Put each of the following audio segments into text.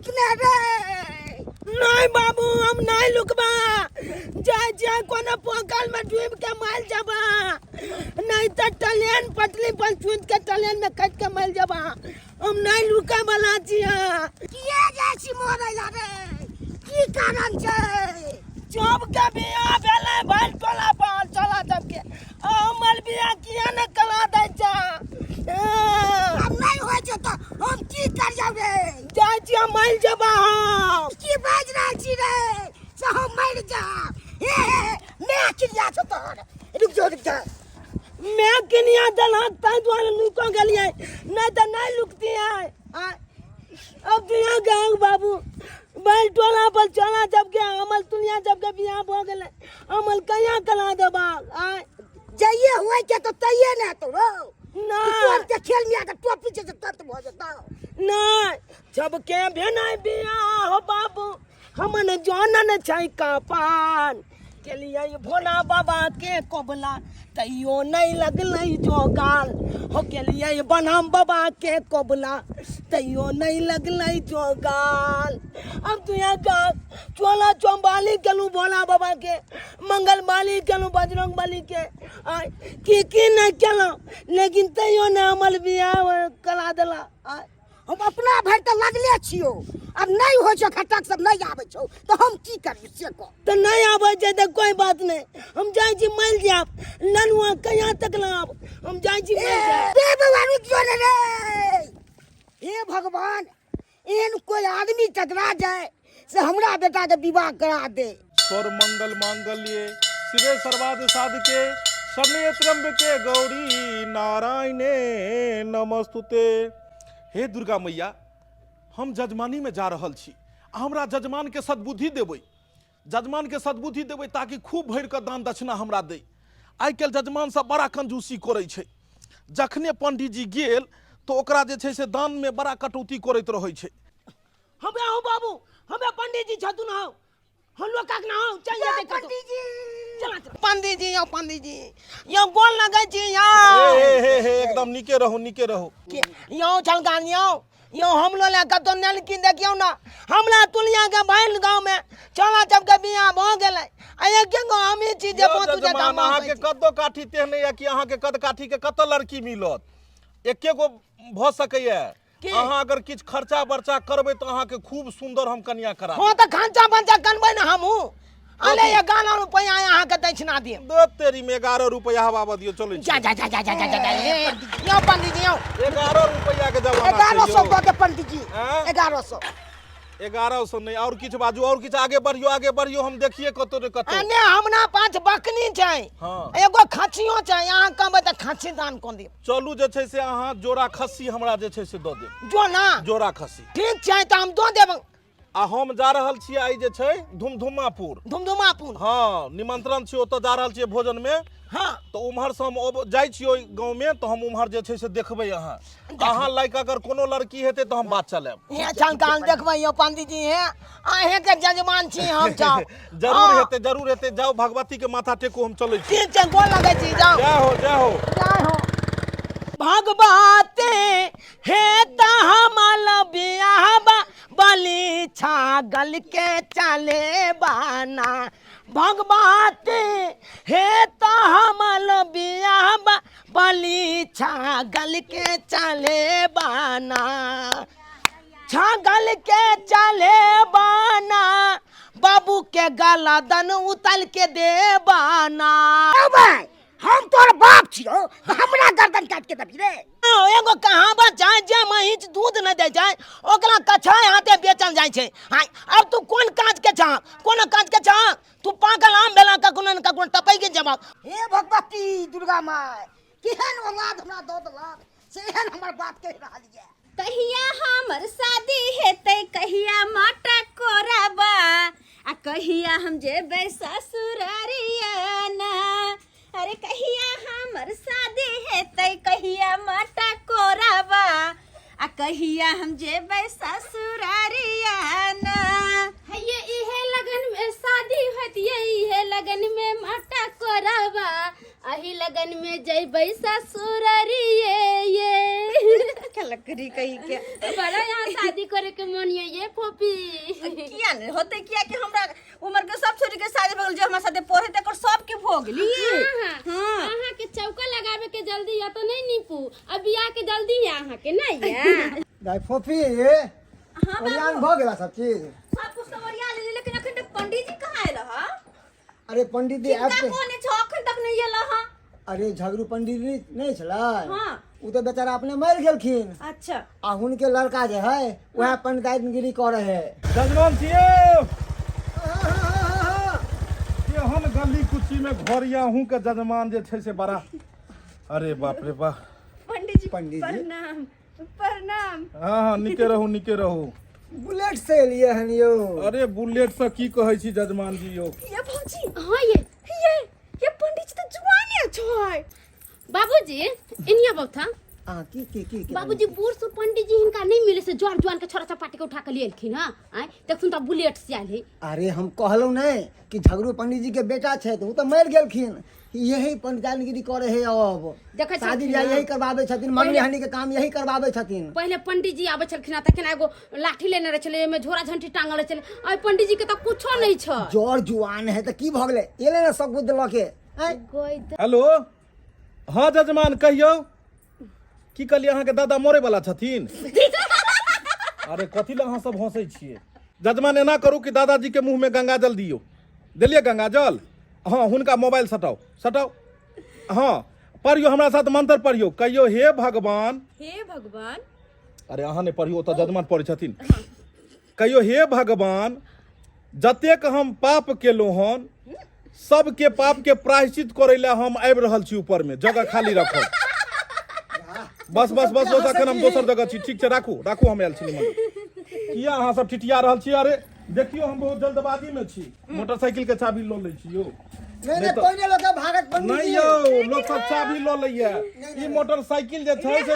लुकने रे? नहीं बाबू, हम नहीं लुकबा। जाय जाय कोनो पोखर में डूब के मर जाबा, नहीं तो टलेन पटली पर चूत के टलेन में कट के मर जाबा। हम नहीं लुका वाला छिया। किए जाइ छी मरै ला रे? की कारण छै? जब के बियाह भेलै भरि टोला पर चला सबके, हमर बियाह किया ने करा दै छै? आब नहि होइ छै तऽ हम की करियौ रे? जाइ छियै, मरि जेबा हम। की बाजि रहल छी रे से हम मरि जायब? हे हे, मैं किरिया छौ तोहर। रुक जो, रुक जा। मैं किनिया देलक ताहि दुआरे लुको गेलियै, नहि तऽ नहि लुकतियै। अब बियाह गए बाबू, बैल टोला पर चला जबके अमल दुनिया जबके बियाह भऽ गेलै, अमल कहिया करा देबा? आय जइए होइ के तऽ तैये ने तो रो नहि तोर के खेल में आके टोपी छै से तुरंत भऽ जेतौ। नहि, जबके भेनाइ बियाह हो बाबू, हमन जानन छै कपान केलियै भोला बाबा के कबला, तैयो नहि लगलै जोगाल हो। केलियै बनाम बाबा के कबला, तैयो नहि लगलै जोगाल। अब तू यहाँ गा चोला चौबाली केलहुँ भोला बाबा के, मंगल बाली केलहुँ बजरंग बली के, आ की की नहि केलहुँ, लेकिन तैयो नहि हमर बियाह करा देला। आ हम अपना भरि तऽ लगले छियौ, आब नहि होइ छौ, खटक सब नहि आबै छौ तऽ हम की करियौ से कह। तऽ नहि आबै छै तऽ कोइ बात नहि, हम जाइ छी मरि जायब। ननुआ कहिया तक लाब, हम जाइ छी मरि जायब। रे बौआ, रुकि जो ने रे। हे भगवान, एहन कोई आदमी टकरा जाए से हमरा बेटा के विवाह करा दे। स्वर मंगल मांगल्ये शिवे सर्वार्थ साधिके शरण्ये त्र्यंबके गौरी नारायणे नमस्तुते। हे दुर्गा मैया, हम जजमानी में जा रहल छी आ हमरा जजमान के सद्बुद्धि देबै, जजमान के सद्बुद्धि देबै ताकि खूब भरि कऽ दान दक्षिणा हमरा दै। आइ काल्हि जजमान सब बड़ा कंजूसी करै छै। जखने पंडीजी गेल तऽ ओकरा जे छै से दानमे बड़ा कटौती करैत रहै छै। हमे हूँ बाबू, हमे पंडीजी छथुन। हूँ, हम लोग काक ना हूँ, चल जेतै कतौ। पंडीजी चला चला पंडीजी, यौ पंडीजी, यौ गोल लगै छी यौ। हे हे हे हे, एकदम नीके रहू, नीके रहू। यौ छलकान, यौ यौ, हमरो लए कतौ नलकी देखियौ ने। हमरा तुलिया के भैल गाँव में चला सबके बियाह भऽ गेलै आ एके गो हमही छी जे यौ पोतू जकाँ जजमान, महकै अहाँके छी। कदो काठी तेहने यऽ कि अहाँके कद काठी के कतऽ लड़की मिलत? एके गो भऽ सकैया। की? अहाँ अगर किछु खर्चा बर्चा करबै तऽ अहाँके खूब सुंदर हम कनिया करा हँ, तऽ खर्चा बर्चा करबै ने हमहूँ। अले 11 रुपैआ अहाँके दक्षिणा देब। दे तेरी में, 11 रुपया हवा दियौ, चलै छी। जा जा जा जा जा जा जा जा, हे यौ पंडीजी यौ। 11 रुपया के जमाना छै। 1100 यौ। दऽ दे पंडीजी। आँय? 1100। 1100 नहि, और किछु बाजू, और किछु आगे बढ़ियौ, आगे बढ़ियौ, हम देखिए कतौ ने कतौ। ने हमरा पाँच बकनी छै, हाँ। एगो खसियो छै, अहाँ कहबै तऽ खसी दान कऽ देब। चलू, जे छै से अहाँ जोड़ा खस्सी हमरा जे छै से दऽ देब। जो ना जोड़ा खस्सी। ठीक छै, तऽ हम दऽ देब। आ हम जा रहल छियै आइ जे छै धुमधुमापुर। धुमधुमापुर? हँ, निमंत्रण छै, ओतऽ जा रहल छियै भोजन में। हाँ। तऽ उम्हर से हम अब जाइ छियै ओहि गाँव में, तऽ हम उम्हर जे छै से देखबै। अहाँ अहाँ लायक अगर कोनो लड़की हेतै तऽ हम बात चलायब। हे छलकान, देखबै यौ पंडीजी, हे अहें के जजमान छी हम सब। जरूर। हाँ। हेतै, जरूर हेतै। जाउ, भगवती के माथा टेकू, हम चलै छी। ठीक छै, गोर लगै छी, जाउ। जय हो, जय हो। जय हो भगवते। हे त हमल बियाहबा बलि छागल के चले बाना। भगवते हे त हमल बियाहबा बलि छागल के चले बाना, छागल के चले बाना, बाबू के गला दन उतल के दे बाना। भाई, हम तोहर बाप छियौ तऽ हमरा गर्दन काटि के देबही रे? एगो कहावत छै, जे महींस दूध नहि दै छै ओकरा कछाय हाथे बेचल जाइ छै। हाँ, अब तू कोन काज के छह? कोनो काज के छह तू? पाकल आम भेला, कखनो ने कखनो टपैके जवाब। हे भगवती दुर्गा माय, केहन औलाद हमरा दऽ देलक से एहन हमर बात कहि रहल यऽ। कहिया हमर शादी हेतै, कहिया माटा कोराबा आ कहिया हम जेबै ससुरारिया ना? अरे कहिया हमर शादी हेतै, कहिया माटा कोराबा आ कहिया हम जेबै ससुरारिया ना? हैये, इहे लगन में शादी होत ये, इहे लगन में माटा कोराबा, अही लगन में जैबै ससुररिये ये। खेलकरी कही के। बड़ा यहाँ शादी करे के मन ये ये फोपी। किया नहीं होते, किया कि हमरा उम्र के सब छोरी के शादी भऽ गेल, जे हमरा साथे पढ़े तकर सबके भऽ गेली। हाँ। हाँ। अहाँ के चौका लगावे के जल्दी या तो नहीं नीपू, अब बियाह के जल्दी या अहाँ के नहीं या। दाइ फोफी, ओरियान भऽ गेला सब चीज? सब कुछ तऽ ओरिया लेली, लेकिन अखन तक पंडीजी कहाँ आयल हँ? अरे पंडित जी किनका आबि के कोने छौ, अखन तक नहीं एल हँ। अरे झगड़ू पंडित जी नहीं छलै? हाँ। ओ तऽ बेचारा अपने मरि गेलखिन। अच्छा। आ हुनके लड़का जे है वएह पंडिताइनगिरी करै है। जजमान छियै, केहन गली कुची में घर या अहूँ के जजमान जे छै से बड़ा, अरे बाप रे बा। पंडीजी। पंडीजी। प्रणाम, प्रणाम। हाँ हाँ, निके रहू, निके रहू। बुलेट से एलियै हन यौ? अरे बुलेट से की कहै छी जजमान जी यौ। ये भौजी। हाँ ये। ये पंडीजी तऽ जुआने छै। बाबूजी इनिया बौथा। आ की की की की? बाबूजी, बूढ़ सूढ़ पंडित जी हिनका नहीं मिले से जर जुआन के छोरा चपाटी के उठा के लिए एलखिन। हाँ आय देखथुन तऽ बुलेट से आयल है। अरे हम कहलहुँ नहि कि झगड़ू पंडित जी के बेटा छै, तऽ ओ तऽ मरि गेलखिन, यही पंडिताइनगिरी करे है अब। देखै शादी छलखिन बियाह हँ। यही करबाबै छथिन, मंगनी हनी के काम यही करबाबै छथिन। पहिले पंडित जी आबै छलखिन हँ तखन एगो लाठी लेने रहै छलै, ओहिमे झोरा झंटी टांगल रहै छलै। एहि पंडित जी के तऽ कुछो नहि छै। जर जुआन है तऽ की भऽ गेलै, एलै ने सब कुछ लऽ के आँय? गोइ तऽ हेलो, हाँ जजमान, कहियौ की कहलियै? अहाँके दादा मरे वाला छथिन? अरे कथी लए अहाँ सब हंसै छियै? जजमान, एना करू कि दादाजी के मुँह में गंगा जल दियौ। देलियै गंगा जल? हाँ, हुनका मोबाइल सटाउ, सटाउ। हाँ, पढ़ियौ हमरा साथ मंत्र पढ़ियौ। कहियौ, हे भगवान। हे भगवान। अरे अहाँ नहि पढ़ियौ, ओतऽ जजमान पढ़ै छथिन। कहियौ, हे भगवान, जतेक हम पाप केलहुँ हन सबके पाप के प्रायश्चित करै लए हम आबि रहल छी, ऊपर में जगह खाली रखब। बस बस बस बस, अखन हम दोसर जगह छी। ठीक छै, राखू राखू, हम आयल छी निमन। किया अहाँ सब ठिठिया रहल छी? अरे देखियौ, हम बहुत जल्दबाजी में छी, मोटरसाइकिल के चाबी लऽ लै छी यौ। नहि नहि, कोई नहि लऽ के भागत पंडित नहि जी। यौ, लोक सब चाबी लऽ लैया। ई मोटरसाइकिल जे छै से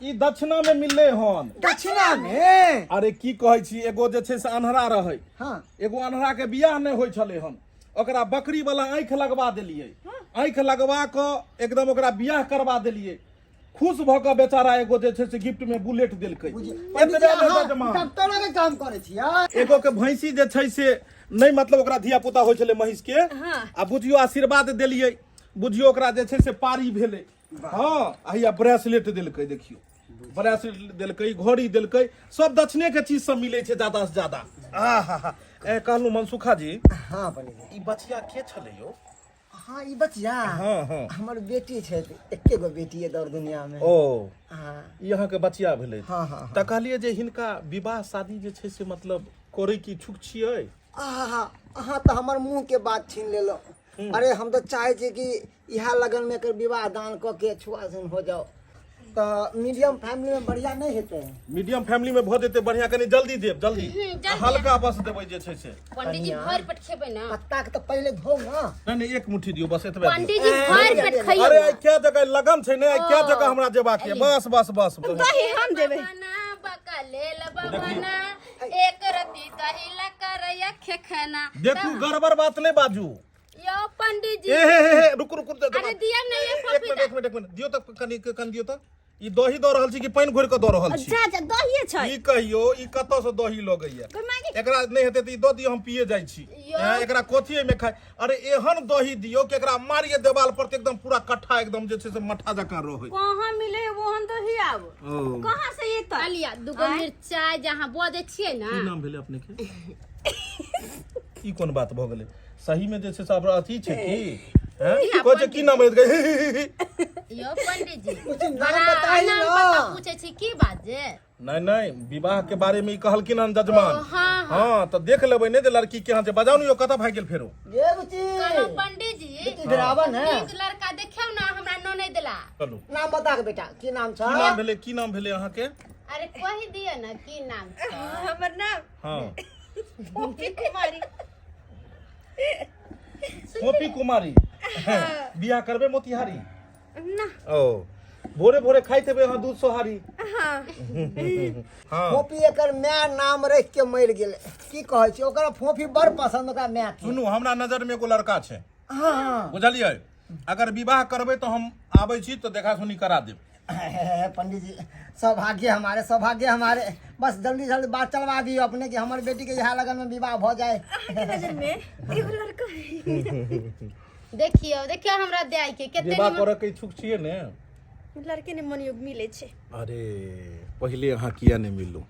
ई दक्षिणा में मिललै हन। दक्षिणा में? अरे की कहै छी, एगो जे छै से अन्हरा रहै। हाँ। एगो अन्हरा के बियाह नहि होइ छलै हन, ओकरा बकरी वाला आँखि लगवा देलियै। आँखि लगवा कऽ एकदम ओकरा बियाह करवा देलियै। खुश भऽ कऽ बेचारा एगो जे छै से गिफ्ट में बुलेट देलकै। पंडित जी, एतबे नहि अहाँ जजमान। डॉक्टरो के काम करै छियै? एगो के भैंसी जे छै से नहि, मतलब ओकरा धिया पुता होइ छलै महींस के, आ बुझियो आशीर्वाद देलियै, बुझियो ओकरा जे छै से पारी भेलै। हाँ, आ हैया ब्रेसलेट देलकै, देखियौ ब्रेसलेट देलकै, घड़ी देलकै। सब दक्षिणे के चीज सब मिलै छै ज्यादा से ज्यादा। आ हा हा, ए कहलहुँ मनसुखा जी। हाँ पंडित जी। ई बचिया के छलै यौ? हाँ, ई बचिया? हाँ हाँ। हमर बेटी छै, एके गो बेटी है दौड़ दुनिया में। ओ हाँ। ई अहाँके बचिया भेलै? हाँ, हाँ, हाँ। तऽ कहलियै जे हिनका विवाह शादी जे छै से मतलब करै के इच्छुक छियै? आहा, अहाँ तऽ हमर मुँह के बात छीन लेलहुँ। अरे हम तऽ चाहै छी कि इएह लगन में एकर विवाह दान कऽ के छुआछून हो जाओ, तऽ मीडियम फैमिली में बढ़िया नहि हेतै? मीडियम फैमिली में भऽ जेतै बढ़िया। कनि जल्दी देब, जल्दी। जल्दी। हल्का बस देबै जे छै से। पंडित जी, भरि पेट खेबै ना? पत्ता के तऽ पहिले धो ना। नहि नहि, एक मुट्ठी दियौ बस, एतबे दियौ। पंडित जी, भरि पेट खइयौ। अरे आइ क्या जगह लगन छै ने, आइ क्या जगह हमरा जेबाक ये। बस बस बस। दही हम देबै। बना बकलेल बबना, एक रति दही ला करैया खेखना। देखू, गड़बड़ बात नहि बाजू। यो पंडित जी। ए हे हे हे, रुकू रुकू। अरे दिया नहीं ये एक मिनट। पपीता। एक मिनट, एक मिनट दियौ तऽ, कनि कनि दियौ तऽ। ई दही दऽ रहल छी कि पानि घोरि कऽ दऽ रहल छी? जा जा, दहिए छै। ई कहियौ, ई कतऽ से दही लगैया? एकरा नहि हेतै तऽ ई दऽ दियौ, हम पिए जाइ छी। यौ। हैं, एकरा कथी एहिमे खाय? अरे एहन दही दियौ कि एकरा मारिए देवाल पर तऽ एकदम पूरा कट्ठा एकदम जे छै से मट्ठा जकाँ रहै। कहाँ मिले ओहन दही आब? ओ कहाँ से एतै? लिया दूगो मिरचाई जे अहाँ बजै छियै ना। की नाम भेलै अपने के? ई कोन बात भऽ गेलै? सही में जे छै से आब अथी छै की हैं? कहै छै की नाम अछि? यौ पंडित जी, कुछ नाम बड़ा बताही नाम ना। पता पूछै छी, की बात जे? नहि नहि, विवाह के बारे में ई कहलखिन हन जजमान। ओ, हाँ, हाँ। हाँ, तऽ देख लेबै ने जे लड़की केहन छै। बजाउ ने यौ, कतऽ भागि गेल फेरो? ये बुच्ची। कहलहुँ पंडित जी, बेटी इधर आबऽ ने। नीक लड़का देखियौ ना हमरा ननैद ला। चलू। नाम बता के बेटा, की नाम छ? की नाम भेलै, की नाम भेलै अहाँके? अरे कहि दिअ ना की नाम छै। हमर नाम हाँ। पोपी कुमारी। गोपी कुमारी, बियाह करबै मोतिहारी ना। ओ भोरे भोरे खाइत हेबै अहाँ दूध सोहारी? हाँ। हाँ। फोफी एकर माय नाम रख के मरि गेलै। की कहै छी, ओकरा फोफी बड़ पसंद ओकरा माय के। सुनू, हमरा नजर में एगो लड़का छै। हाँ। बुझलियै? अगर विवाह करबै तऽ हम आबै छी तऽ देखा सुनी करा देब। पंडित जी, सौभाग्य हमारे, सौभाग्य हमारे। बस जल्दी जल्दी बात चलवा दियो अपने कि हमर बेटी के यहाँ लगन में विवाह भ जाए। अहाँके नजर में एगो लड़का है? देखियो, देखियो, हमरा दाय के कते विवाह निमन। करऽ के इच्छुक छियै ने? लड़के ने मनयोग मिले छै। अरे, पहिले अहाँ किया नहि मिललहुँ?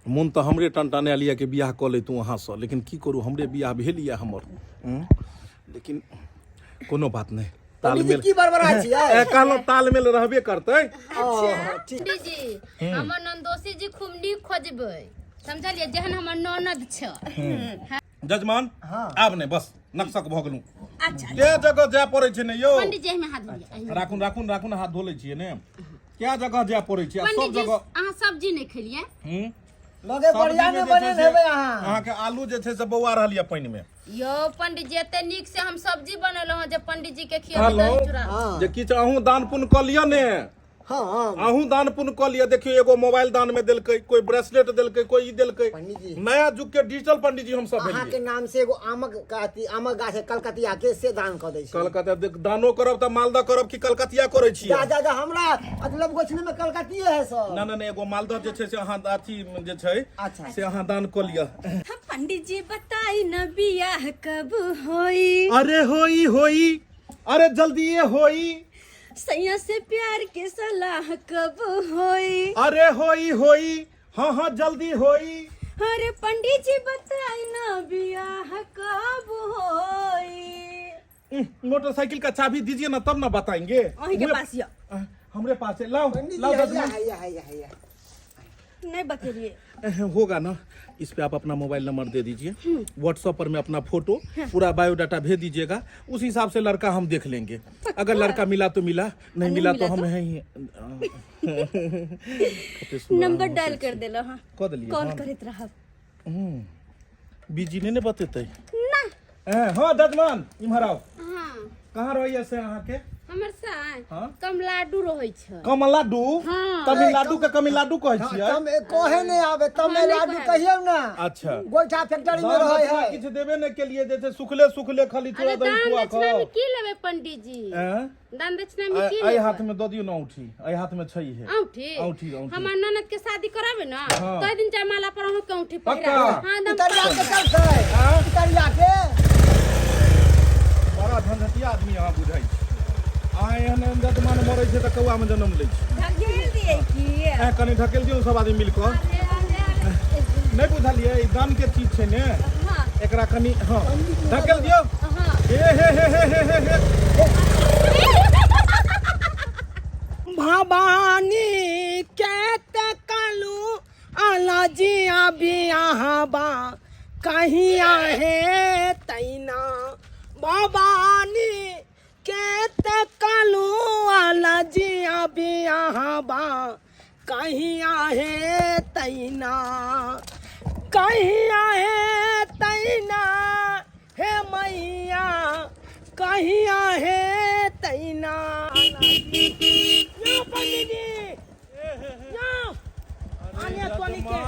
मोन तऽ हमरे टनटनायल यऽ कि बियाह कऽ लैतहुँ अहाँसँ, लेकिन की करू, हमरे बियाह भेल यऽ हमर। लेकिन कोनो बात नहि। पंडित जी, तालमेल की बड़बड़ाइ छियै? कहलहुँ तालमेल रहबे करतै। ओ, ठीक। पंडित जी, हमर नंदोसी जी खूब नीक खोजबै, समझलियै? जेहन हमर ननद छै। जजमान। हाँ। आब नहि, बस नक्सक भऽ गेलहुँ। अच्छा। के जगह जाय पड़ै छै ने यौ। पंडित जी, एहिमे हाथ धो लिअ, एहिमे। राखुन, राखुन, राखुन, हाथ धो लै छियै ने। क्या जगह जाय पड़ै छै आ सब पंडित जी, जगह। अहाँ सब्जी नहि खेलियै? लगे बढ़िया सब्जीमे नहि जे छै बनेल से हेबै अहाँ। अहाँके आलू जे छै से बौआ रहल यऽ पानि मे। यौ पंडित जी, एते नीक से हम सब्जी बनेलहुँ हँ जे पंडित जी के खियेबै दही कहलहुँ चूड़ा। हाँ। जे किछु अहूँ दान पुण्य कऽ लिअ ने। हाँ। अहूँ दान पुण्य कऽ लिअ। देखियौ, एगो मोबाइल दान में देलकै, कोई ब्रेसलेट देलकै, कोई ई देलकै। पंडित जी। नया युग के डिजिटल पंडित जी हम सब अहाँ के भेलियै। नाम से एगो आमक अथी, आमक गाछ है कलकतिया के, से दान कऽ दै छी। कलकतिया देख, दानो करब तऽ मालदह करब कि कलकतिया करै छियै? जा जा जा, हमरा मतलब गोछली में कलकतिये है सब। ना ना ना, एगो मालदह जे छै से अहाँ अथी जे छै अच्छा। से अहाँ दान कऽ लिअ। हाँ, पंडित जी, बताई न बियाह कब होई? अरे होई, होई, अरे जल्दीए होई। सैया से प्यार के सलाह कब होई? अरे होई, होई, हाँ हाँ, जल्दी होई। अरे पंडित जी, बताई ना बियाह कब होई? मोटरसाइकिल का चाबी दीजिए ना, तब ना बताएंगे। अहीं के पास यऽ। हमरे पास है, लाओ। पंडित जी। लाओ। हैया। जजमान। हैया, हैया, हैया। नहीं बतेलिए। होगा ना, इस पे आप अपना मोबाइल नंबर दे दीजिए, व्हाट्सएप पर में अपना फोटो, पूरा बायोडाटा भेज दीजिएगा। उस हिसाब से लड़का हम देख लेंगे। अगर लड़का मिला तो मिला, नहीं मिला तो मिला हम तो? है ही। कते सुंदर। नंबर अहाँ डायल कर देलो। हाँ। कऽ देलियै। कॉल हाँ। करैत रहब। बिजी नहीं ने बतेतै ना। हाँ जजमान, इम्हर आओ। हाँ। कहाँ रहैया से अहाँके? हमर साय हाँ? कमलाडू रहै छै। कमलाडू? हाँ। तमिलनाडु के कमिलाडू कहै छियै? तम कहे नहीं आवे, तमे हाँ, नहीं लाडू कहे। कहियौ ना। अच्छा। गोइठा फैक्ट्री में दान रहे दक्षिणा है। किछु देबे नहि केलिए, जे छै सुखले सुखले खाली अरे चूड़ा दही दान खुआ दक्षिणा में कऽ। की लेबै पंडित जी? एँ? दान दक्षिणा में की एहि हाथ लेबै? में दऽ दियौ ने औंठी, एहि हाथ में छै हे। औंठी? औंठी, औंठी। हमर ननद के शादी कराबे ना, हाँ। कई दिन जयमाला पर अहूँ के औंठी पक्का? पहिराबे। हाँ, एकदम। उतरिया के चलतै? हाँ? उतरिया के। बड़ा झंझटिया आदमी अहाँ बुझाइ छी। अहाँ एहन एहन जजमान मरै छै तऽ कौआमे जन्म लै छै। धकेल दिए की? कनि ढकेल दियौ सब आदमी मिल कऽ। नहि बुझलियै, ई दान के चीज छै ने। हाँ। एकरा कनि, हँ, ढकेल दियौ। हे हे हे हे हे हे हे। भवानी के तकलू अलजिया बियाहबा कहिया हे तैना? भवानी के तकलू अलजिया बियाहबा कहिया हे तैना? कहिया हे तैना, हे मैया, कहिया हे तैना? यो पंडित जी, यो आने टोली के।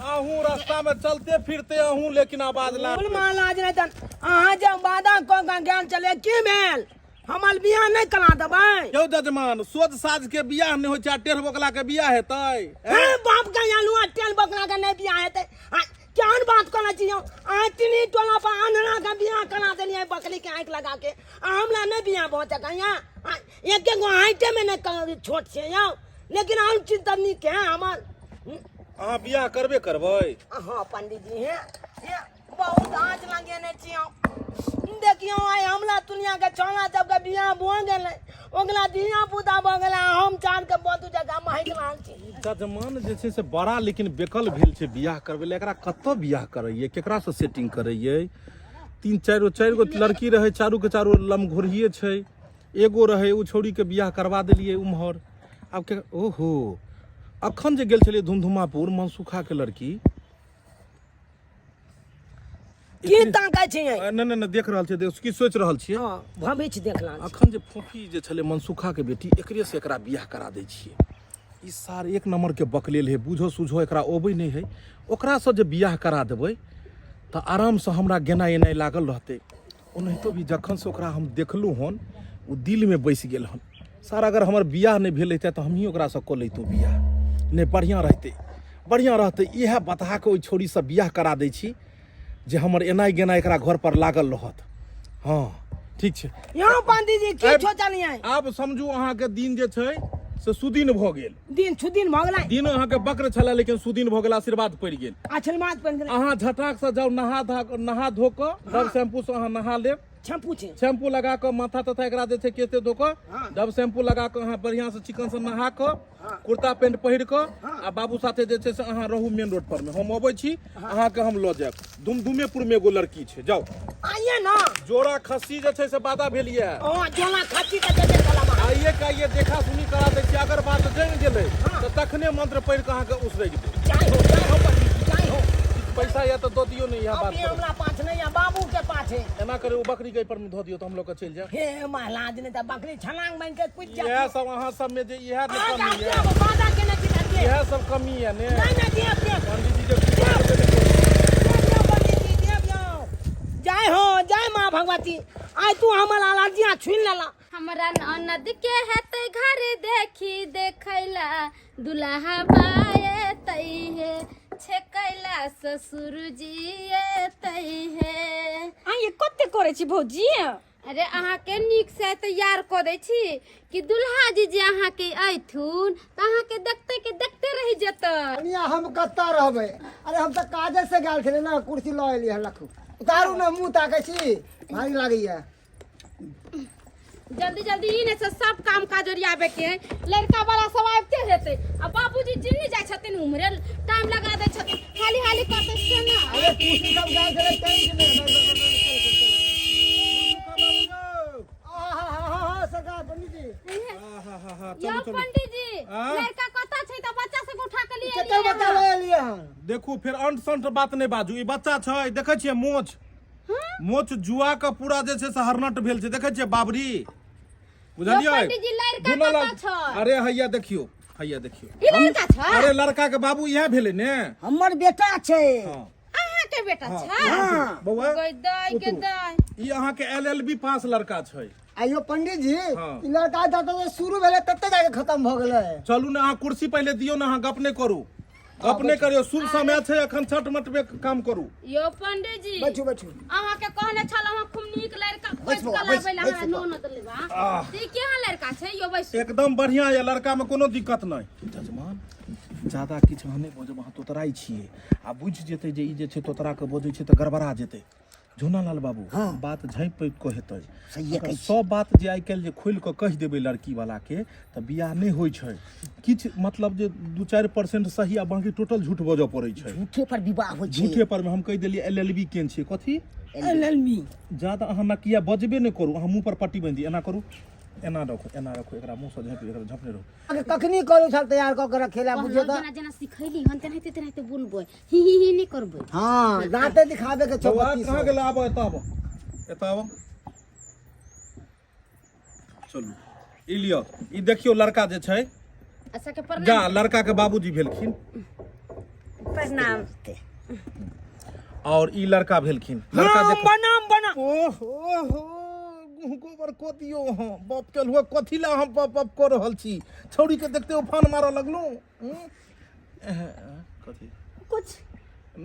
अहूँ रास्ता में चलते फिरते अहूँ, लेकिन आवाज ला। बोल महाराज, नहीं तन अहाँ जे वादा कऽ के गेल चले, की भेल? हमर बियाह नहि करा देबै? यौ जजमान, सोझ साझ के बियाह नहि होइ छै आ टेढ़ बोकला के बियाह हेतै? हे बाप के आलू, टेल बकरा के नहि बियाह हेतै? आ केहन बात करै छी यौ अहाँ? तीनी टोला पर अन्हरा के बियाह करा देलियै बकरी के आँखि लगा के, आ हमरा नहि बियाह भऽ सकैया? एक एगो हाइटे में नहि छोट छै यौ, लेकिन हम चीज तऽ नीक है हमर। अहाँ बियाह करबे करबै? हाँ पंडित जी, हे हे, बहुत आँच लगेने छी हम। देखियौ, आइ हमरा दुनिया के छौड़ा सबके बियाह भऽ गेलै, ओकरा धिया पुता भऽ गेलै, आ हम चार के बदू जगह महकि रहल छी। जजमान जे छै से बड़ा लेकिन बेकल भेल छै बियाह करबै लए। एकरा कतऽ बियाह करैयै, केकरासँ सेटिंग करैयै? तीन चारि गो, चारि गो लड़की रहै, चारू के चारू लमघोरहिए छै। एगो रहै, ओ छौड़ीके बियाह करबा देलियै उम्हर। आब के ओहो अखन जे गेल छलियै धुमधुमापुर, मनसुखाके लड़की की ताकै छियै? नहि नहि नहि, देख रहल छियै, देख की सोचि रहल छियै? हँ, भविष्य देख रहल छी। अखन जे फोफी जे छलै मनसुखाके बेटी, एकरे से एकरा बियाह करा दै छियै। ई सार एक नंबरके बकलेल है, बुझो सुझो एकरा अबै नहि है। ओकरासँ जे बियाह करा देबै तऽ आरामसँ हमरा गेनाइ एनाइ लागल रहतै। ओनाहितो भी जखनसँ ओकरा हम देखलहुँ हन, ओ दिलमे बसि गेल हन। सर अगर हमर बियाह नहि भेल रहितै तऽ हमही ओकरासँ कऽ लैतहुँ बियाह नहि बढ़िआँ रहितै बढ़िआँ रहतै इएह बतहाके ओहि छौड़ीसँ बियाह करा दै छी जे हमर एनाइ गेनाइ एकरा घर पर लागल रहत हँ ठीक छै यहाँ पंडित जी की आब- सोचलियै आब समझू अहाँके दिन जे छै से सुदिन भऽ गेल दिन छुदिन भऽ गेलै दिन अहाँके वक्र छलै लेकिन सुदिन भऽ गेल आशीर्वाद पड़ि गेल आशीर्वाद पड़ि गेलै अहाँ झटाक से जाउ नहा धा नहा धो कऽ डब शैम्पू से अहाँ नहा लेब शैम्पू छै शैम्पू लगा कऽ माथा तथा एकरा जे छै केसे धो कऽ डब शैम्पू लगा कऽ अहाँ बढ़िआँ से चिकन से नहा कऽ कुर्ता पेंट पहिर कऽ आ बाबू साथे जे छै से अहाँ रहू मेन रोड पर मे हम अबै छी अहाँके हम लऽ जायब दुमदुमेपुर मे एगो लड़की छै जाउ आइए ना जोड़ा खस्सी जे छै से वादा भेल यऽ ओ जोला खस्सी के देबे कलमा आइए के आइए देखा सुनी करा दै छी अगर बात जमि गेलै तऽ तखने मंत्र पढ़ि कऽ अहाँके उसरगि देब जाय हो जाय हो पंडित जी जाय हो किछु पैसा यऽ तऽ दऽ दियौ ने इएह बात अभी पर। हमरा पास नहीं है बाबू के पास है एना करे ओ बकरी के एहि पर मे धऽ दियौ तऽ हम लऽ कऽ चलि जायब हे महाराज ने तऽ बकरी छलांग बन के कूद इएह जाती सब अहाँ सब मे जे इएह ने अहाँ कमी के यऽ अपने वादा केने छी तऽ दे। इएह सब कमी यऽ ने नहीं नहीं दे अपने पंडित जी के कृपा हेतै ने। देव पंडित जी देव जाओ जय हो जय माँ भगवती आइ तू हमर अलाजिया छुनि लेला हमरा ननद के हेतै घर देखी देखैला दुल्हा बाएतै हे छेकैला ससुर जी एतै हे अहाँ ये कते करै छी भौजी अरे अहाँके नीक से तैयार कऽ दै छी कि दुल्हा जी जे अहाँके अयथुन तऽ अहाँके देखते के देखते रहि जेतै कनिया हम कतऽ रहबै अरे हम तऽ काजे से गेल छलियै ने कुर्सी लऽ एलियै हन लखू उतारू ने मुँह ताकै छी भारी लागैया जल्दी जल्दी ई ने से सब काम काज ओरियाबे के है लड़का वाला सब आबिते हेतै आ बाबूजी जिन्नी जाइ छथिन उम्हरे टाइम लगा दै छथिन हाली हाली करतै से ना अरे कुर्सी सब गेल छलै टेंट मे आहा सरकार पंडित जी यौ पंडित जी लड़का कतऽ छै तऽ बच्चा सबके उठा के लिए ककर बच्चा लऽ एलियै हन देखू फेर अंट संट बात नहि बाजू ई बच्चा छै देखै छियै मोछ मोछ जुआ के पूरा जे छै से हरनट भेल छै देखै छियै बाबरी बुझलियै पंडित जी, लड़का दुनू लग- कतऽ छै? अरे हैया देखियौ हैया देखियौ ई लड़का छै अरे लड़का के बाबू इएह भेलै ने हमर बेटा छै हँ अहाँके बेटा छै हँ बौआ गई दाई के उतरू। दाई ई अहाँके एल एल बी पास लड़का छै आइयो पंडित जी हाँ। ई लड़का जतऽ शुरू भेलै तते जाके खत्म भऽ गेलै चलू ने अहाँ कुर्सी पहिले दियौ ने अहाँ गप नहि करू गप नहि करियौ शुभ समय छै अखन छठ मठ में काम करू यौ पंडित जी बैठू बैठू अहाँके कहने छलहुँ हँ खूब नीक लड़का खोजि बैस कऽ बौआ, बैस, लाबै लए बैस हमरा बौआ। ननद लेबा तऽ ई केहन लड़का छै यौ बैसू एकदम बढ़िया यऽ लड़का में कोनो दिक्कत नहि जजमान ज्यादा किछु अहाँ नहि बजब अहाँ तोतराइ छियै आ बुझि जेतै जे ई जे छै तोतरा के बजै छै तऽ गड़बड़ा जेतै झुनालाल बाबू बात झाँपि पापि कऽ हेतै सहिए अगर कहै छी। सब बात जे आइ काल्हि जे खोलि कऽ कहि देबै लड़की वाला के तऽ बियाह नहि होइ छै किछु मतलब जे 2-4% सही आ बाँकी टोटल झूठ बजऽ पड़ै छै झूठे पर विवाह होइ छै झूठे पर मे हम कहि देलियै एल एल बी केन छियै कथी एल एल बी ज्यादा अहाँ नकिया बजबे नहि करू अहाँ मुँह पर पट्टी बान्हि दियौ एना करू एना रखू एना रखू एकरा मुँहसँ झाँपि एकरा झँपने रहू अहाँके कखनी कहलहुँ छल तैयार कऽ के रखे ला बुझियौ कहलहुँ तऽ जेना जेना सिखैली हन तेनाहिते तेनाहिते बोलबै ही ही ही नहि करबै हँ दाँते दिखाबे के छौ बौआ 32 कहाँ गेल आबऽ एतऽ आबऽ एतऽ आबऽ चलू ई लिअ ई देखियौ लड़का जे छै अच्छा के प्रणाम जा लड़का के बाबूजी भेलखिन प्रणाम और ई लड़का भेलखिन लड़का हाँ, देखो बनाम बनाम ओहो हो गोबर कऽ दियौ अहाँ बाप के हुआ कथी ला हम बाप बाप कऽ रहल छी छौड़ी के देखते उफान मारऽ लगलहुँ हूँ? कथी कुछ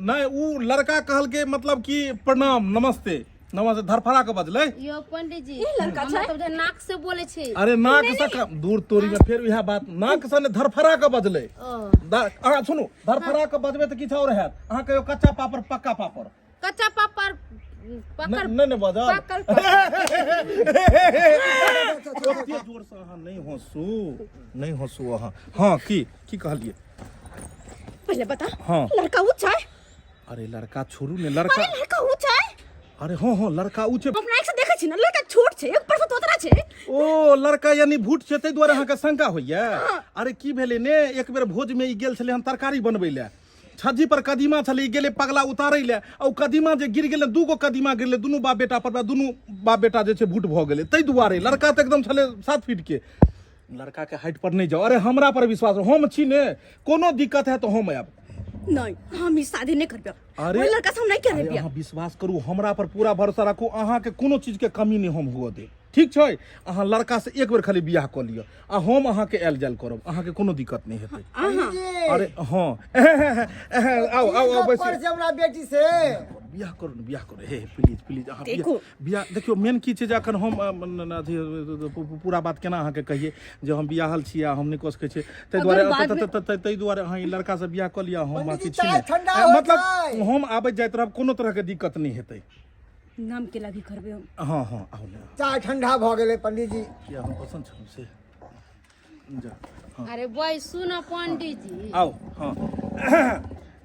नहि उ लड़का कहलकै मतलब कि प्रणाम नमस्ते नमस्ते धरफड़ा के बजलै यो पंडित जी ई लड़का हमरा छै? तऽ बुझाइ नाक से बोले छै अरे नाक से दूर तोरी में फेर इएह बात नाक से ने धरफड़ा के बजलै ओ अहाँ सुनू धरफड़ा के बजबै तऽ किछु आओर हैत अहाँ कहियौ कच्चा पापड़ पक्का पापड़ कच्चा पापड़ पकड़ नहि नहि बजल पकड़ पकड़। ओते जोर से अहाँ नहि हँसू नहि हँसू अहाँ हँ की की कहलियै पहले बता हाँ। लड़का ऊंचा है अरे लड़का छोड़ू ने लड़का अरे लड़का ऊंचा है अरे हाँ हाँ लड़का ऊ छै अपना आँख से देखै छी ना लड़का छोट छै एक पर से तोतरा छै ओ लड़का यानी भूट छै ताहि दुआरे अहाँके शंका होइया अरे की भेलै ने एक बेर भोज में ई गेल छलै हम तरकारी बनबै लए छज्जी पर कदीमा छलै ई गेलै पगला उतारै लए आ ओ कदीमा जे गिर गेलै दू गो कदीमा गिरलै दुनू बाप बेटा पर दुनू बाप बेटा जे छै भूट भऽ गेलै ताहि दुआरे लड़का तऽ एकदम छलै 7 फीट के लड़का के हाइट पर नहीं जाओ अरे हमरा पर विश्वास हम छी ने कोनो दिक्कत है तो हम आयब नहीं हम ई शादी नहीं करबे अरे ओइ लड़का से हम नहीं करबे अरे बियाह अहाँ विश्वास करू हमरा पर पूरा भरोसा राखू अहाँ के कोनो चीज के कमी नहीं हम हुआ दे ठीक छै अहाँ लड़का से एक बेर खाली बियाह कऽ लिअ आ हम अहाँके आयल जायल करब अहाँके कोनो दिक्कत नहि हेतै। अरे हँ, आउ आउ आउ, बैसू। पर से हमरा बेटी से बियाह करू ने, बियाह करू। हे प्लीज प्लीज, अहाँ बियाह बियाह देखियौ, मेन की छै जे अखन हम अथी पूरा बात केना अहाँके कहियै जे हम बियाहल छी आ हम नहि कऽ सकै छियै, ताहि दुआरे अगर बादमे- ताहि दुआरे अहाँ ई लड़का से बियाह कऽ लिअ, हम पंडीजी, अथी छी चाय नहि। ठंडा हो मतलब जाय। हम आबैत जाइत रहब, कोनो तरहके दिक्कत नहि हेतै। नाम के लागी करबे हम। हँ हँ, आउ ने। चाय ठंडा भऽ गेलै पंडीजी। किया हम पसन्द छलहुँ से जा। हँ। अरे बैसू न पंडीजी। आउ। हँ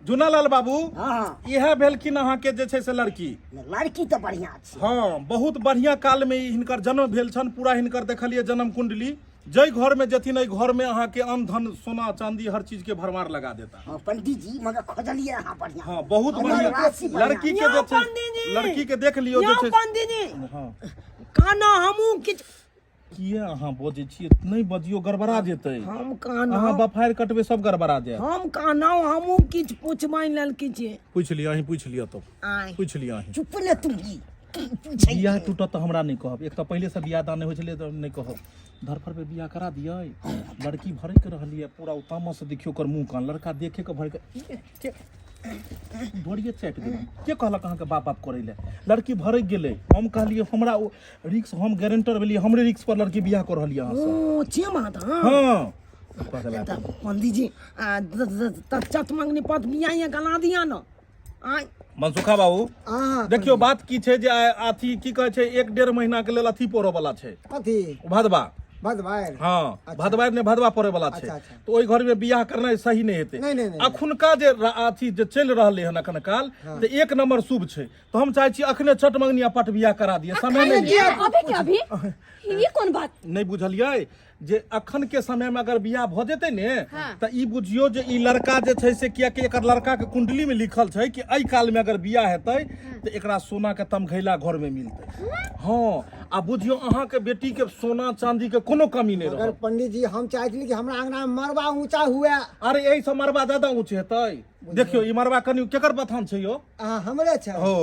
झुनालाल बाबू। हँ। इएह भेलखिन अहाँके जे छै से लड़की। लड़की तऽ बढ़िआँ छै। हँ, बहुत बढ़िआँ कालमे ई हिनकर जन्म भेल छनि। पूरा हिनकर देखलियै जन्म कुंडली, जाहि घरमे जेथिन एहि घरमे अहाँके अन्न धन सोना चांदी हर चीज के भरमार लगा देता। हँ पंडीजी, मगर खोजलियै अहाँ बढ़िआँ। हँ, बहुत हमर बढ़िआँ राशि बढ़िआँ। लड़की के यौ जे छै पंडीजी। लड़की के देख लियौ जे यौ छै। पंडीजी। हँ। काना हमहूँ किछु किया अहाँ बजै छियै? नहि बजियौ, गड़बड़ा जेतै। हम कहलहुँ अहाँ बफारि कटबै, सब गड़बड़ा जायत। हम कहलहुँ हमहूँ किछु पूछबै लेल किछु। पूछि लिअ अहीं, पूछि लिअ तब। आँय। पूछि लिअ अहीं। चुप ने तुम ही पूछै। बियाह टूटत तऽ हमरा नहि कहब। एक तऽ पहिले से बियाह दान नहि होइ छलै तऽ नहि कहब। धरफड़ पे बियाह करा दियै। लड़की भरकि रहली है पूरा, ओ तामस से देखियौ ओकर मुँह कान। लड़का देखे के भरक डोरिये चाटि देलक। के कहलक अहाँके बाप बाप करै लए? लड़की भरकि गेलै। हम कहलियै हमरा ओ रिक्स, हम गारंटर भेलियै, हमरे रिक्स पर लड़की बियाह कऽ रहलियै अहाँसँ। ओ छे मात। हँ हँ, पगला। तऽ पंडीजी तऽ चत मंगनी पत बियाह ये गला दिया न आँय। मनसुखा बाबू। अहाँ। देखियौ, बात की छै जे अथी की कहै छै, 1-1.5 महीना के लेल अथी पड़ऽ वाला छै। कथी? भदवा। भदवारि? हँ, भदवारि नहि, भदवा पड़े वाला छै। अच्छा, अच्छा। तऽ ओहि घर में बियाह करनाइ सही नहि हेतै। नहि, नहि, नहि। अखुनका जे अथी जे चलि रहलै हन अखन काल तऽ एक नंबर शुभ छै, तऽ हम चाहै छी अखने चट मंगनी आ पट बियाह करा दिअ, समय नहि लिअ। अभी के अभी ई कोन बात? नहि बुझलियै जे अखन के समय में अगर बियाह भऽ जेतै ने तऽ ई बुझियौ जे ई लड़का जे छै से, कियाकि एकर लड़का के कुंडली में लिखल छै कि एहि काल में अगर बियाह हेतै तऽ एकरा सोना के तमघैला घर में मिलतै। हँ, आ बुझियौ अहाँ के बेटी के सोना चांदी के कोनो कमी नहि मगर रहत। पंडीजी, हम चाहै छली कि हमरा अंगना में मरबा ऊंचा हुए। अरे एहि से मरबा ज्यादा ऊँच हेतै? देखियौ, ई मरबा कनि केकर बथान छै यौ? अहाँ हमरे छै। हो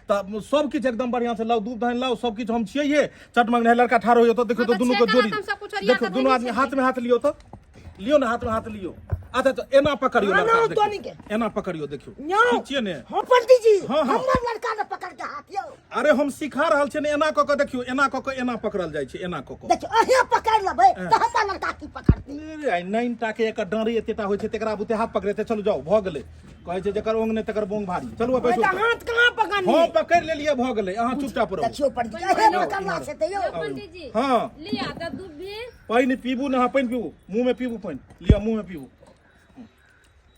तऽ सब किछु एकदम बढ़िआँ छै। लाउ दूध धान लाउ, सब किछु हम छियै। चट मंगने लड़का ठाढ़ होइयो तऽ देखियौ हँ, तऽ तऽ दुनू के छेका जोड़ी हम सब कुछ ओरिया देखियौ कऽ दुनू धयने आदमी छलियै। हाथ में हाथ लियौ तऽ लियौ ने, हाथ में हाथ लियौ। अच्छा, तऽ एना पकड़ियौ ना, लड़का ना, देखियौ। तोनी के। एना पकड़ियौ, देखियौ। यौ। ठीक छियै ने? हँ पंडीजी। हँ, हँ। हमर लड़का ने पकड़ के हाथ यौ। अरे हम सिखा रहल छियै ने, एना कऽ कऽ देखियौ, एना कऽ कऽ एना पकड़ल जाइ छै, एना कऽ कऽ। देखियौ, अहें पकड़ लेबै तऽ हमर लड़का की पकड़तै? अरे, आइ नाइन टा के एकर डाँड़ी एतेटा होइ छै, तकरा बुते हाथ पकड़ेतै? चलू जाउ, भऽ गेलै। कहै छै जकर ओंग नहि तकर बोंग भारी। चलू आब बैसू। तऽ हाथ कहाँ पकड़नी? हम पकड़ि लेलियै, भऽ गेलै, अहाँ चुपचाप रहू। देखियौ पंडीजी, अहें पकड़ला छै तऽ यौ। पंडीजी। हँ। लिअ तऽ दुब्बी। पानि पीबू ने अहाँ, पानि पीबू, मुँह में पीबू पानि लिअ, मुँह में पीबू।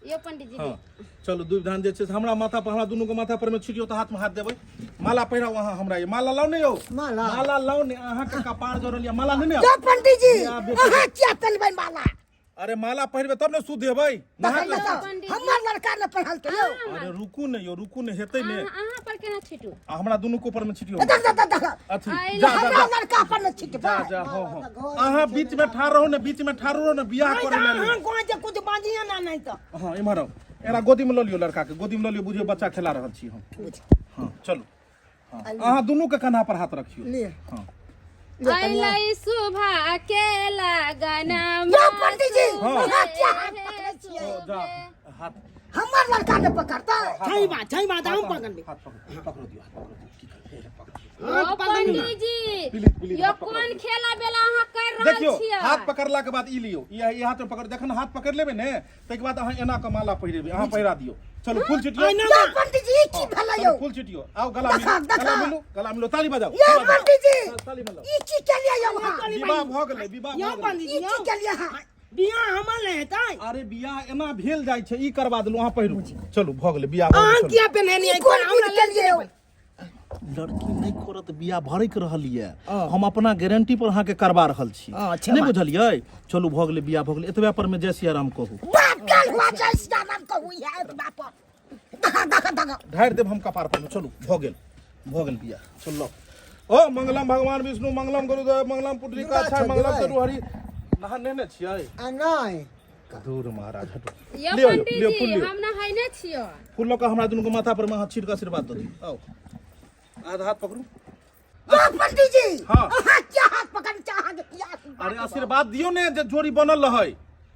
यौ पंडीजी। हँ चलू, दूध धान जे छै से हमरा माथा पर, हमरा दुनू के माथा पर में छिटियौ तऽ हाथ में हाथ देबै। माला पहिराउ अहाँ हमरा, ये माला लाउ ने यौ। माला? माला लाउ ने, अहाँके कपार जरल यऽ, माला नहि ने? यौ पंडीजी। या बेटी। अहाँ किया पहिरबै माला? अरे माला पहिरबै तब ने शुद्ध हेबै। नहा तखन कऽ- तऽ पंडीजी। हमर लड़का ने पढ़लकै यौ। अरे रुकू ने यौ, रुकू ने, हेतै ने। अहाँ पर केना छिटू? आ हमरा दुनू के ऊपर में छिटियौ। देख देख देख देख। अथी आइ जा जा हमरा जा लड़का पर ने छिटबै। जा जा। हँ हँ, अहाँ बीच में ठाढ़ रहू ने, बीच में ठाढ़ रहू ने, बियाह करे लेल। अहाँ कोन जे कुछ बाजिए ना, नहीं तऽ। हँ, इम्हर आउ, एकरा गोदी में लऽ लियौ, लड़का के गोदी में लऽ लियौ, बुझियौ बच्चा खेला रहल छी हम। हँ चलू, हँ, अहाँ दुनू के कन्हा पर हाथ रखियौ। लिए। हँ। अइलै सुभा के लगन। यौ पंडीजी। हँ। अहाँ किया हाथ पकड़ै छियै? ओ, जा हाथ। हमर लड़का ने पकड़तै? छै बात, छै बात, हम पकड़ली। हाथ पकड़, पकड़ो दियौ, हाथ पकड़ो दियौ, की करबै, हे, पकड़ो दियौ। ओ पंडीजी। प्लीज, प्लीज, यौ हाथ पकड़ो। कोन खेला बेला अहाँ कर रहल देखियौ छियै? हाथ पकड़ला के बाद ई लियौ, ई हाथ में पकड़, जखन हाथ पकड़ लेबै ने ताहिके बाद अहाँ एना के माला पहिरेबै, अहाँ पहिरा दियौ। चलू फूल छिटियौ। यौ पंडीजी, ई की भेलै यौ? चलू फूल छिटियौ, आउ गला मिलू, देखा, देखा। गला मिलू, गला मिलू, ताली बजाउ। यौ ताली बजाउ। पंडीजी। ताली बजाउ। ई की केलियै यौ अहाँ? विवाह भऽ गेलै, विवाह यौ भऽ गेलै। पंडीजी। ई की यौ केलियै अहाँ? बियाह हमर नहि हेतै? अरे बियाह एना भेल जाइ छै, ई करवा देलहुँ, अहाँ पहिरू, चलू भऽ गेलै बियाह भऽ अहाँ गेलै, चलू। किया पहिनेलियै? ई कोन हमरा विध केलियै यौ? लड़की नहि करत बियाह, भरक रहल यऽ, हम अपना गारंटी पर अहाँके करवा रहल छी। अच्छा नहि बात। बुझलियै? चलू भऽ गेलै बियाह, भऽ गेलै, एतबे पर मे जय सिया राम कहू। बाप काल हुआ जय सिया राम कहू इएह एतबा पर। देखा देखा देखा। ढारि देब हम कपार पर। चलू भऽ गेल, भऽ गेल बियाह, चलू। ओ मंगलम भगवान विष्णु मंगलम गुरुदेव मंगलम पुत्री दुर्गा का छै, मंगलम देबै। तरुहरि नहा नेने छियै? आ नहि। दूर महाराज, हटू। यौ लियौ यौ, लियौ फूल पंडीजी। लियौ। हम नहाइने छियै। फूल लऽ कऽ हमरा दुनू के माथा पर मे अहाँ छीट कऽ आशीर्वाद दऽ दियौ। आउ, आधा हाथ पकड़ू। तो पंडित जी हाँ। अहाँ क्या हाथ पकड़ के अहाँ के किया आशीर्वाद अरे आशीर्वाद दियौ ने जे जोड़ी बनल रहै।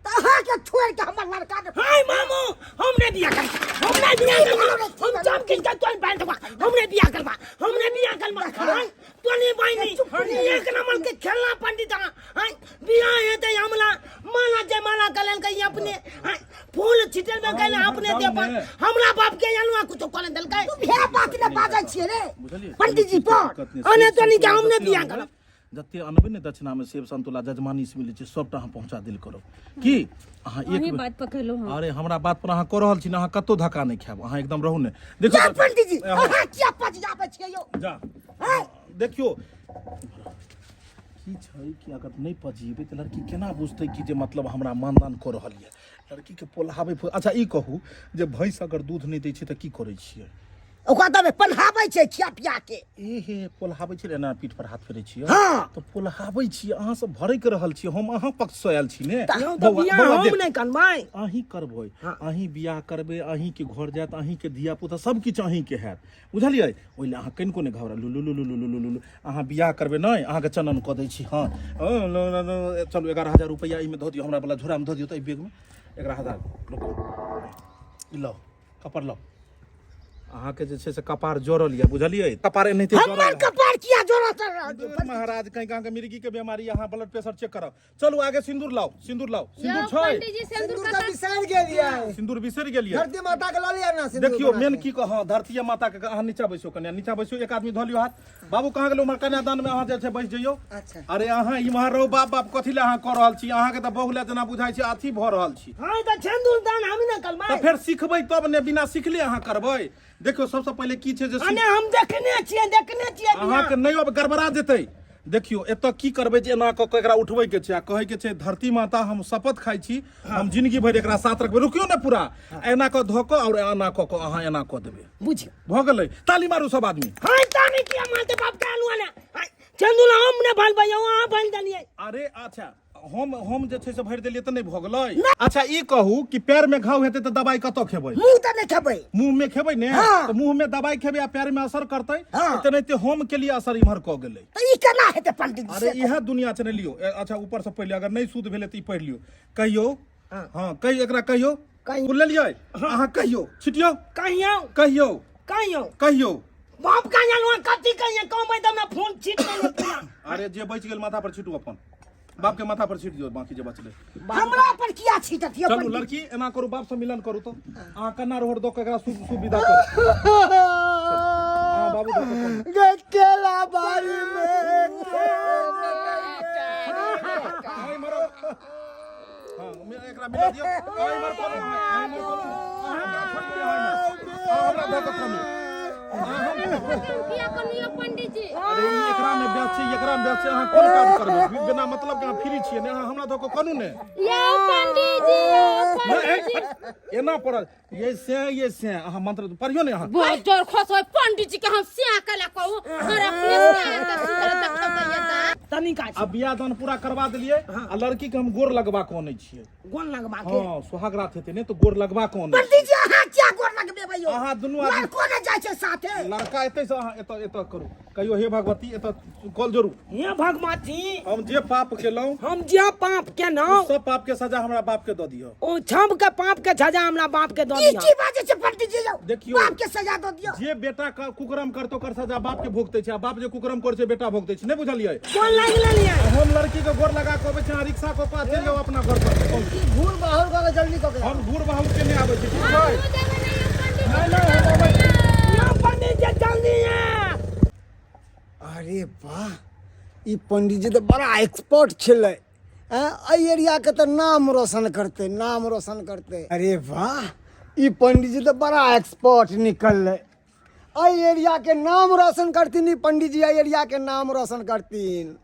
तऽ अहाँ के छोड़ के हमर लड़का के हाय मामू, हम नहीं बियाह करबा, हम नहीं बियाह करबा, हम सब किछ के तोर बांध देबा, हम नहीं बियाह करबा, हम नहीं बियाह करबा। हाय तो नहीं बहिनी, एक नंबर के खेलना पंडित। हाय बियाह हेतै हमला माला जय माला कलन के अपने, हाय फूल छिटल में गए अपने दे पर हमरा बाप के अलुआ कुछो कलन देलकै। तू भेड़ बात ने बाजै छियै रे बुझलियै? पंडित जी पर। अने तो नहीं के हम नहीं बियाह करब। जते अनबै ने दक्षिणा में सेब संतोला जजमानी से मिलै छै, सबटा अहाँ पहुंचा देल करब की अहाँ एक अहीं बेर- बात पकड़लहुँ हँ। अरे हमरा बात पर अहाँ कऽ रहल छी ने, अहाँ कतौ धक्का नहि खायब, अहाँ एकदम रहू ने। देखियौ जा पंडित जी, हाँ। अहाँ किया पजियाबै छियै यौ? जा देखियौ की छै कि अगर नहि पजिएबै तऽ लड़की केना बुझतै कि जे मतलब हमरा मानदान कऽ रहल यऽ। लड़कीके पोल्हाबै। अच्छा ई कहू जे भैंस अगर दूध नहि दै छै तऽ की करै छियै? ओकरा तब पन्हाबै छै खिया पिया के। ए हे, पोल्हाबै छियै, एना पीठ पर हाथ फेरै छियै? हाँ। तऽ पोल्हाबै छियै अहाँ सब, भरकि रहल छियै। हम अहाँ पक्षसँ आयल छी ने। यौ तऽ बौआ बियाह बौआ हम देख नहि करबै। अहीं करबै, अहीं बियाह करबै, अहींके घर जायत, अहींके धिया पुता सब किछु अहींके हैत, बुझलियै? ओहि लए अहाँ कनिको नहि घबरा। लु लु लु लु लु लु लु लु, अहाँ बियाह करबै नहि, अहाँके चनन कऽ दै छी। हँ चलू, 11,000 रुपैआ एहिमे धऽ दियौ, हमरा वला झोरामे धऽ दियौ तऽ एहि बैगमे 11,000। रुकू, ई लाउ कपड़ लाउ। अहाँके जे छै से कपार जोड़ल यऽ, बुझलियै? कपार एनाहिते जोड़ल हमर है। कपार किया जोड़त रहल? महाराज कहीं अहाँके मिर्गी के बीमारी, अहाँ ब्लड प्रेशर चेक कराउ। चलू आगे, सिंदूर लाउ, सिंदूर लाउ, सिंदूर यौ छै? पंडीजी सिंदूर सिंदूर कतऽ तऽ बिसरि गेलियै। सिंदूर बिसरि गेलियै? धरती माता के लऽ लिअ ने सिंदूर देखियौ बना मेन के। की कह, हँ धरती माता के। अहाँ नीचा बैसो कन्या, नीचा बैसो। एक आदमी धऽ लियौ हाथ। बाबू कहाँ गेलौ? उम्हर कन्यादान में अहाँ जे छै बैस जइयौ। अच्छा। अरे अहाँ इम्हर रहू। बाप बाप कथी लए अहाँ कऽ रहल छी? अहाँके तऽ बहु लए जेना बुझाइ छै अथी भऽ रहल छी। हाँ तऽ सिंदूर दान हम नहि करबै। तऽ फेर सिखबै तब ने, बिना सिखले अहाँ करबै? देखियौ सबसँ पहिले की छै जे अने हम देखने छियै, देखने छियै बियाह। अहाँके नहि अब गड़बड़ा जेतै। देखियौ एतऽ की करबै जे एना कऽ कऽ एकरा उठबै के छै आ कहै के छै धरती माता हम शपथ खाइ छी हम जिंदगी भरि एकरा साथ रखबै। रुकियौ ने पूरा। एना कऽ धऽ कऽ आओर एना कऽ कऽ अहाँ एना कऽ देबै। बुझियौ भऽ गेलै, ताली मारू सब आदमी। हाँ तानी किया मारते बाप के आलू आने? हाँ चंदू ना हम ने भल भैया अहाँ भल देलियै। अरे अच्छा हम जे छै से भरि देलियै तऽ नहि भऽ गेलै। अच्छा ई कहू कि पैर में घाव हेतै तऽ दवाई कतऽ खेबै? मुंह तऽ नहि खेबै। मुंह में खेबै ने? हाँ। तऽ मुंह में दवाई खेबै आ पैर में असर करतै? हाँ। तेनाहिते हम के लिए असर इम्हर कऽ गेलै। तऽ ई केना हेतै पंडित जी? अरे इएह दुनिया छै ने। लियौ अच्छा ऊपर से पढ़ि लियौ, अगर नहि शुद्ध भेलै तऽ ई पढ़ि लियौ। कहियौ, हाँ कहियौ, एकरा कहियौ। कहियौ। लेलियै? अहाँ कहियौ, छिटियौ। कहियौ। कहियौ। कहियौ। कहियौ। बाप का जानवा कथी कहिए? कम एकदम ना फोन छीट देले पूरा। अरे जे बचि गेल माथा पर छिटू, अपन बाप के माथा पर छीट दियौ बाकी जे बचलै। हमरा पर किया छीटत यौ चलू पंडित? लड़की एना करू, बाप से मिलन करू। तो अहाँ कन्ना रोहर दऽ के एकरा शुभ शुभ विदा करू। अहाँ बाबू दऽ के करू। गे केला बारी में अहाँ इम्हर आउ। हाँ, एकरा मिला दियौ। अहाँ इम्हर करू, अहाँ इम्हर करू। अहाँ हमरा छोड़ि दियौ, अहाँ इम्हर। अहाँ हमरा दऽ के करू। किया करू यौ पंडित जी? अरे ई एकरा में व्यस्त छै, एकरा में व्यस्त छै, अहाँ कोन काज करबै? बिना मतलब के अहाँ फ्री छियै ने? अहाँ हमरा दऽ कऽ करू ने। यौ पंडित जी, यौ नहि, पंडित जी। एना पड़ल ये से ये से अहाँ मंत्र पढ़ियौ ने अहाँ। बहुत जोर खुश होय पंडित जी के हम सिया कला कहू और अपने सिया के सुतल देखबै त तनिका आ बियाह दान पूरा करवा देलियै आ लड़की के हम गोर लगवा कऽ अनै छियै। गोर लगबा के? हँ, सुहाग रात हेतै ने तऽ गोर लगवा कऽ अनै। पंडित जी अहाँ किया गोर लगबेबै यौ? अहाँ दुनू आदमी- लड़को ने जाइ छै साथे। लड़का एतै से अहाँ एतऽ एतऽ करू। कहियो हे भगवती, एतऽ कल जोड़ू। हे भगवती, हम जे पाप केलहुँ, हम जे पाप केलहुँ, सब पाप के सजा हमरा बाप के दऽ दिअ। ओ छम के पाप के सजा हमरा बाप के दऽ ई दिअ। की बाजै छै पंडित जी यौ? देखियौ। बाप के सजा दऽ दियौ? जे बेटा कुकर्म करतै ओकर सजा बाप के भोगतै छै आ बाप जे कुकर्म करै छै बेटा भोगतै छै। नहि बुझलियै? कोन लागि लेलियै? हम लड़की के गोर लगा के अबै छी, अहाँ रिक्शा कऽ कऽ चलि जाउ अपना घर पर। घूर बाहर कऽ के जल्दी कऽ के। हम घूर बाहुर के नहि आबै छी, ठीक छै? हमहूँ जेबै ने यौ पंडित जी। नहि नहि, हम अबै छी। यौ पंडित जी जल्दी आ। अरे वाह, ई पंडित जी तऽ बड़ा एक्सपर्ट छलै। एहि एरियाके तऽ नाम रोशन करतै, नाम रोशन करतै। अरे वाह, ई पंडित जी तऽ बड़ा एक्सपर्ट निकललै। एहि एरियाके नाम रोशन करथिन ई पंडित जी, एहि एरियाके नाम रोशन करथिन।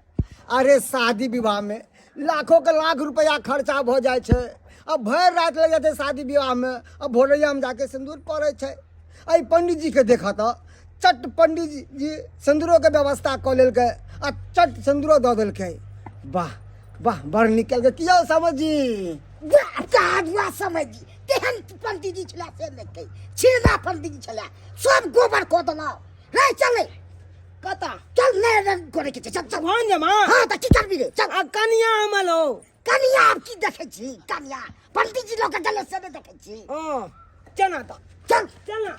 अरे शादी विवाहमे लाखों के लाख रुपया खर्चा भऽ जाइ छै आ भरि राति लागि जाइ छै शादी विवाहमे आ भोरैयामे जाके सिन्दूर पड़ै छै। एहि पंडित जीके देखऽ तऽ चट पंडित जी सिन्दूरोके व्यवस्था कऽ लेलकै आ चट सिन्दूरो दऽ देलकै। वाह वाह, बड़ नीक केलकै। की यौ समझ जी? वाह समझ जी, तेहन पंडित जी छलै से नहि कही, छिड़ना पंडित जी छलै, सब गोबर कऽ देलक। रे चलै। कता चल नहि नहि करे के छै चल चल भन जमा हाँ तऽ की करबी रे चल आ कनिया हमल हो कनिया आब की देखै छी कनिया पंडित जी लऽ के गेलै से नहि देखै छी हाँ चना तऽ चल चना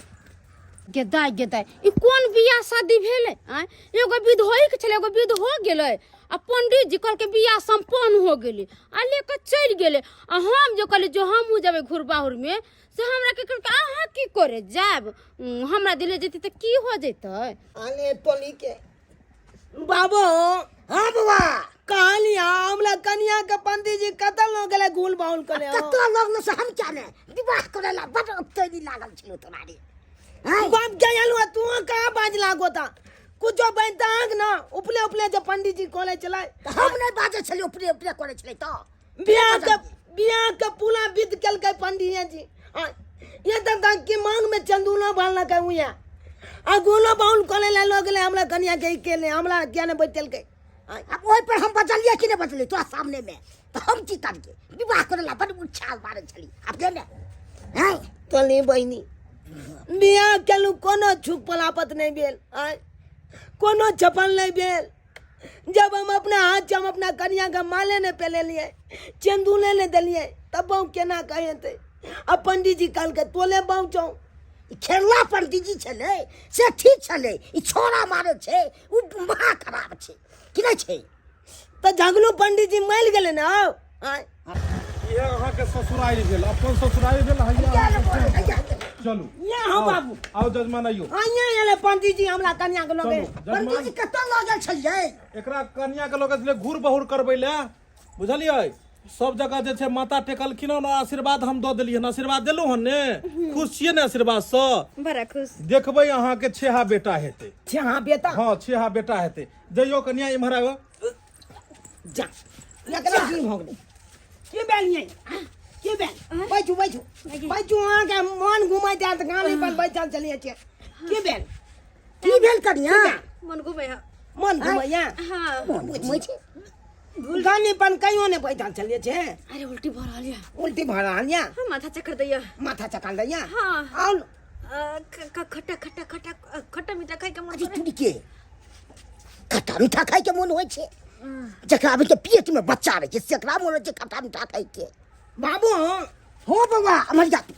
गेदाय गेदाय ई कोन बियाह शादी भेलै आँय एगो विध होइके छलै एगो विध हो गेलै आ पंडित जी कहलकै बियाह सम्पन्न हो गेलै आ ले कऽ चलि गेलै आ हम जे कहलियै जो हमहूँ जेबै घुर बाहुरमे से हमरा के कहलकै अहाँ की करे जायब हमरा दिले जेतै तऽ की हो जेतै आने टोली के बाबू हाँ बौआ कहलिया हमरा कनिया के पंडित जी कतल न गेलै घूल बाउल करे कतऽ लगलो से हम क्या ने विवाह करे ला बड उत्तेजी लागल छलो तोरा रे हैं? बाप के आलू तू कहाँ बाज लागो था कुछो बनता आंख ना उपले उपले जब पंडित जी कॉलेज चलाए तऽ हम नहि बाजै छलियै उपरे उपरे करै छलै तऽ बियाह के बियाह के पूरा विध केलकै पंडित जी आ, ये तक तक के मांग में चंदूलो भरलकै उया आ गोलो बाउल कॉलेज ला लऽ गेलै हमरा कनिया के केले हमरा किया ने बैठेलकै आ, आब ओहि पर हम बजलियै कि नहि बजलियै तोरा सामने मे तऽ हम की करियै विवाह करे ला बड उत्साह मारै छली आब गे ने हैं तोली बहिनी बियाह केलहुँ कोनो छुक पलापत नहि भेल आँय कोनो छपन नहि भेल जब हम अपना हाथ से हम अपना कनिया के माले नहि पेलेलियै चेंदूले नहि देलियै तब बहु केना कहेतै आ पंडीजी कहलकै तोले बहु छौ ई खेलला पंडीजी छलै से ठीक छलै ई छोरा मारै छै ओ महा खराब छै कि नहि छै तऽ झगलू पंडीजी मरि गेलै ने हौ आँय इहे अहाँके ससुरारि भेल अपन ससुरारि भेल हैया अहाँके चलू या हौ बाबू आउ जजमान आइयो आइया एलै पंडीजी हमरा कनिया के लगे चलू जजमान पंडीजी कतऽ लऽ गेल छलियै एकरा कनिया के लऽ छलै घूर बहुर करबै लए बुझलियै सब जगह जे छै माता टेकलखिन हन आशीर्वाद हम दऽ देलियै हन आशीर्वाद देलहुँ हन ने खुश छियै ने आशीर्वादसँ बड़ा खुश देखबै अहाँके छेहा बेटा हेतै छे हाँ बेटा हँ छेहा बेटा हेतै जइयो कनिया इम्हर आबो जा एकरा की भऽ गेलै की भेल यै की भेल बैठू बैठू बैठू अहाँके मन घुमै जायत गाड़ी पर बैठल चलिए छियै की भेल की भेल कनिया मन घुमै है मन घुमैया हाँ मन घुमै छै गाड़ी पर कहियो नहि बैठल चलिए छै अरे उल्टी भऽ रहल यऽ उल्टी भऽ रहल यऽ हाँ, माथा चक्कर दैया माथा चक्कर दैया हाँ। आउ खट्टा खट्टा खट्टा खट्टा मीठा खाइ के मन अरे करे तुरी के खट्टा मीठा खाय के मोन होइ छै जकरा अभी के पेट में बच्चा रहै छै सेकरा मोन होइ छै खट्टा मीठा खाय के बाबू हो बौआ अमर जा तू।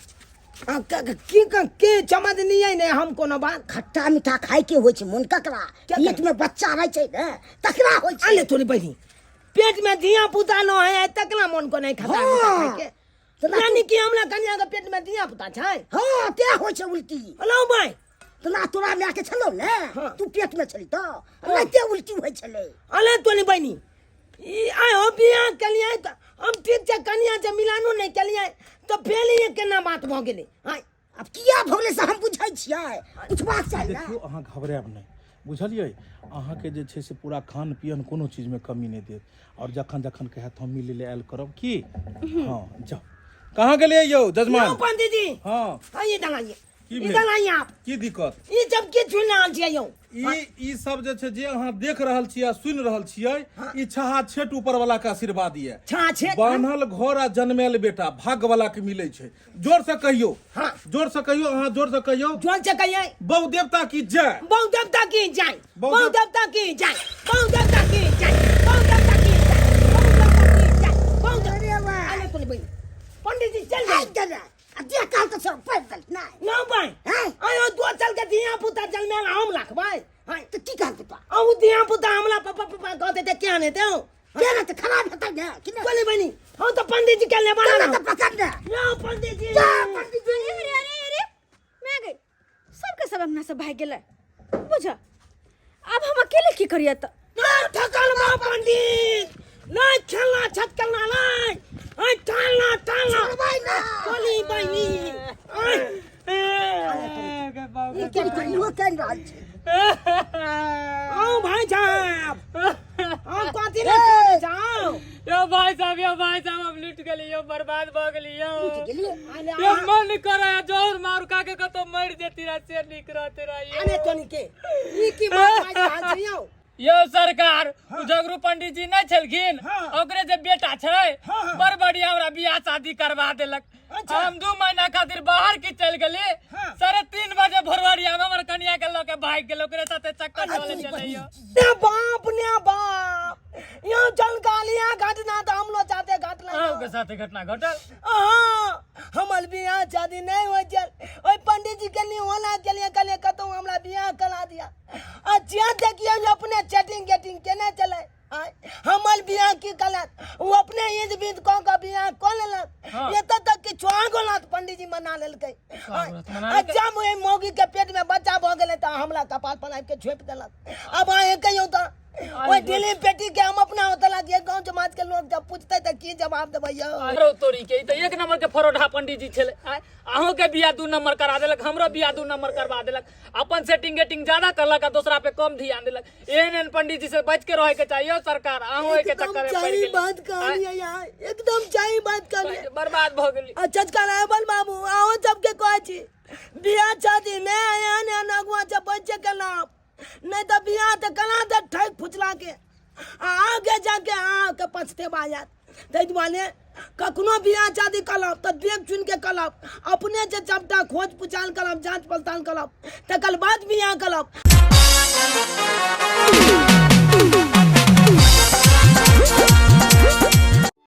आ, की की समझ लियै ने हम कोनो बात खट्टा मीठा खाय के होइ छै मोन ककरा पेट में बच्चा रहै छै ने तकरा होइ छै अले तोरी बहिनी पेट में धिया पुता न है तकरा मन को नहीं खाता हाँ। खाय के यानी कि हमरा कन्या के पेट में धिया पुता छै हाँ तें होइ छै उल्टी हेलो भाई तऽ ना तोरा माय के छलौ ने हाँ। तू पेट में छली तऽ राइते उल्टी होइ छलै अले तोनी बहिनी ई आइ हो बियाह केलियै तऽ हम ठीक छै कन्या से मिलानो नहि केलियै तऽ फेर ई केना बात भऽ गेलै आइ आब किया भऽ गेलै से हम बुझै छियै पुछबाक चाही ने देखियौ अहाँ घबरायब नहि बुझलियै अहाँके जे छै से पूरा खान पियन कोनो चीजमे कमी नहि देत आओर जखन जखन कहत हम मिलै लए आयल करब की हँ जाउ कहाँ गेलियै यौ जजमान यौ पंडीजी हँ हाँ इधर आइए की भेल? इधर आइए आप की दिक्कत ई सब की सुनि रहल छियै यौ ई ई सब जे छै जे अहाँ देख रहल छियै आ सुनि रहल छियै ई छहा छेट ऊपर वाला के आशीर्वाद ये छा छेट बान्हल घर आ जनमेल बेटा भाग्य वाला के मिलै छै जोर से कहियो हाँ। जोर से कहियो अहाँ जोर से कहियो जोर से कहिए बहु देवता की जय बहु देवता की जय बहु बहु देवता की जय बहु देवता की जय बहु देवता की जय बहु देवता की जय बहु देवता अरे तोनी बहिन पंडित जी चल आइ जाए गेलै आ जे कहल तऽ सब पढ़ि देल नहि ना भाई हैं? आयो दो चल के धिया पुता जल में हम रखबै हैं तऽ की कहल तोरा आ धिया पुता हमरा पापा पापा कह देते क्या नहीं ते केना तऽ खराब हेतै ने कि नहि बोले बनी हम तो पंडित जी के लेबा केना ना तऽ पकड़ ने ना पंडित जी जा पंडित जी अरे अरे अरे अरे मैं गई सबके सब अंगना से भाग गेलै बुझ अब हम अकेले की करिए तऽ ना थकल बा पंडित ना खेलना छटकलना नहीं आई टालना टालना छोड़बै ना। बोली बनी आई ई की इहो केन रहल छै आओ भाई साहब हम कथी ले करे जाओ यो भाई साहब यो भाई साहब हम लूट गेली यो बर्बाद भऽ गेली यो गेलियै यो मन करे जोर मारू का के कतौ मर जेती रह से नीक रहते रह यो। अने तोनी के ई की बात बाजि रहल छी यौ यो सरकार उ जगरू पंडित जी नहीं छलखिन ओकरे जे बेटा छै बड़ बढ़िया हमरा बियाह शादी करवा देलक हम 2 महीना खातिर बाहर की चल गेली 3:30 बजे भोरवरिया में हमर कनिया कनिया के लऽ के भागि गेल, ओकरे साथे चक्कर चलै छलै यौ। ने बाप ने बाप, यहाँ चल गालियां घटना तऽ हमरो साथे घटना। अहूँ के साथे घटना घटल? अहाँ हमर बियाह शादी नहि होइ छल। ओहि पंडीजी के निहोला केलिए, कहलिए कतहु हमरा बियाह करा दिया। आ जे देखियौ जे अपने चैटिंग गेटिंग केने छलै। आँय, हमर बियाह की कलक, ओ अपने ईद बीद कऽ कऽ बियाह कऽ लेलक। एतऽ तक कि चुआगोलात पंडीजी मना लेलकै। आँय, मना आ जब ओहि मौगी के पेट में बच्चा भऽ गेलै तऽ हमरा कपार पर आबि के छोपि देलक। आब अहाँ कहियौ तऽ ओहि ढीली पेटी के हम अपना ओतऽ लागिए, गाँव समाज के लोग जब पूछतै तऽ की जवाब देबै यौ? अरे तोरी के, ई तऽ एक नंबर के फरोढा पंडीजी छलै। आँय, अहूँ के बियाह 2 नंबर करा देलक, हमरो बियाह 2 नंबर करवा देलक। अपन सेटिंग गेटिंग ज्यादा करलक आ दोसरा पे कम ध्यान देलक। एहन एहन पंडीजी से बच के रहे के चाहिए सरकार। अहूँ ओहि के एकदम चक्कर में पड़ि सही गेली। बात कहलियै यहाँ, एकदम सही बात कहलियै। बर्बाद भऽ गेली। आ चचका रायबल बाबू, अहूँ सबके कहै छी, बियाह शादी मे एहन एहन अगुआ से बचे के लाभ, नहीं तऽ बियाह तऽ कला दे ठक फुचला के आ आगे जाके अहाँके पछतेबा आयत। ताहि दुआरे कखनो बियाह शादी करब तऽ देख चुनि के करब, अपने से सबटा खोज पुछाल करब, जाँच पड़ताल करब, तकर बाद बियाह करब।